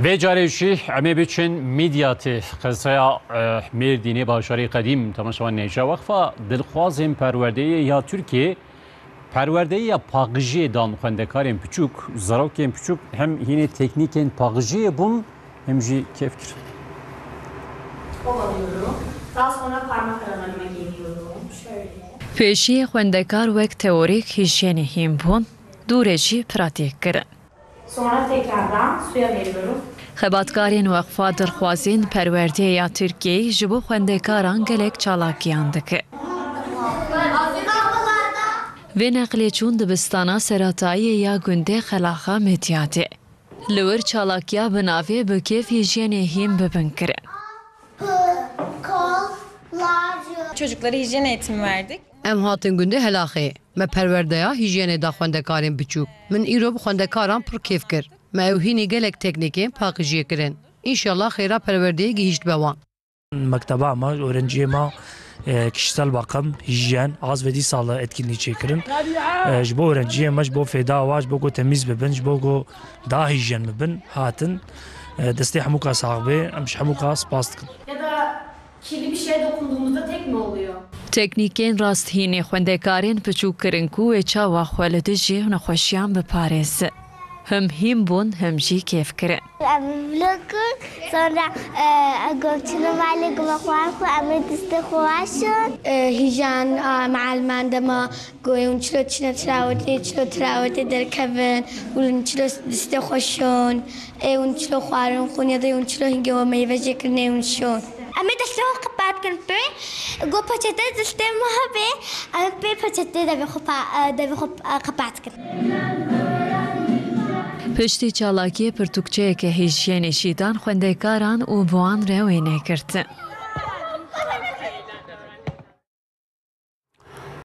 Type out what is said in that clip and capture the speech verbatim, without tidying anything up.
Vê carê jî em ê biçin Midyatê, qezaya, eh, Mêrdînê, bajarê qedîm. Temaşevan, nêja Weqfa Dilxwazên Perwerdeyê ya Tirkiyê, perwerdeyiya paqijiyê dan xwendekarên piçûk, zarokên piçûk, hem hînê teknîkên paqijiyê bûn, hem jî kêf kirin. Ovalıyorum. Daha sonra parmak aralarıma geliyorum. Şöyle. Pêşiyê xwendekar wek teorîk hîjyenê hîn bûn, dûrê jî pratîk kirin. Sonra tekrardan suya veriyorum. Xebatkarên Weqfa Dilxwazên Perwerdeyê ya Tirkiyeyê ji bo xwendekaran gelek çalakiyan dike. Vê neqlê çûn dibistana seretayiyê ya gundê Xelaxa Midyatê. Li wir çalakiya bi navê Bi kêf hîjyenê hîn bibin kirin. Çocuklara hijyen eğitimi verdik. Em hatin gundê Helaxê. Me perwerdeya hîjyenê da xwendekarên biçûk. Min îro bi xwendekaran pir kêf kir. Me ew hînî gelek teknîkên paqijiyê kirin. Înşallah xêra perwerdeyê gihîşt be wan. Mekteba me, öğrenciye me, e, kişisel bakım, hijyen, az ve dîsa li etkinliği çêkirin. E, ji bo öğrenciye me, ji bo fêda wa, ji bo ku temiz bibin, ji bo ku daha hijyen bibin, hatin. E, destê hemûka sax bê, em ji hemûka spas dikin. Ya da kirli bir şeye dokunduğumuzda tek mi oluyor? Teknîkên rasthînê xwendekarên piçûk kirin ku wê çawa xwe li dijî nexweşiyan biparêzin. Him hîn bûn, him jî kêf kirin. Em vlog kir, sonra, e, gomçino malê goma xwar xwe, em ê distê xwe waşin. E, hîjan, a, mealman dema goyun çilo çine trawetê, çilo trawetê derkevin, û çilo distê xwe şon. Ê hûn çilo xwarin xwin ya da hûn çilo hingê we meyve jê kirinê hûn şon. Em ê destê xwe qepat kin pê. Go peçete destê me hebe, em ê pê peçete devê xwe pa-, devê xwe, e, qepat kin. Piştî çalakiyê pirtûkçeyeke hîjyenê jî dan xwendekaran û bi wan re wêne girtin.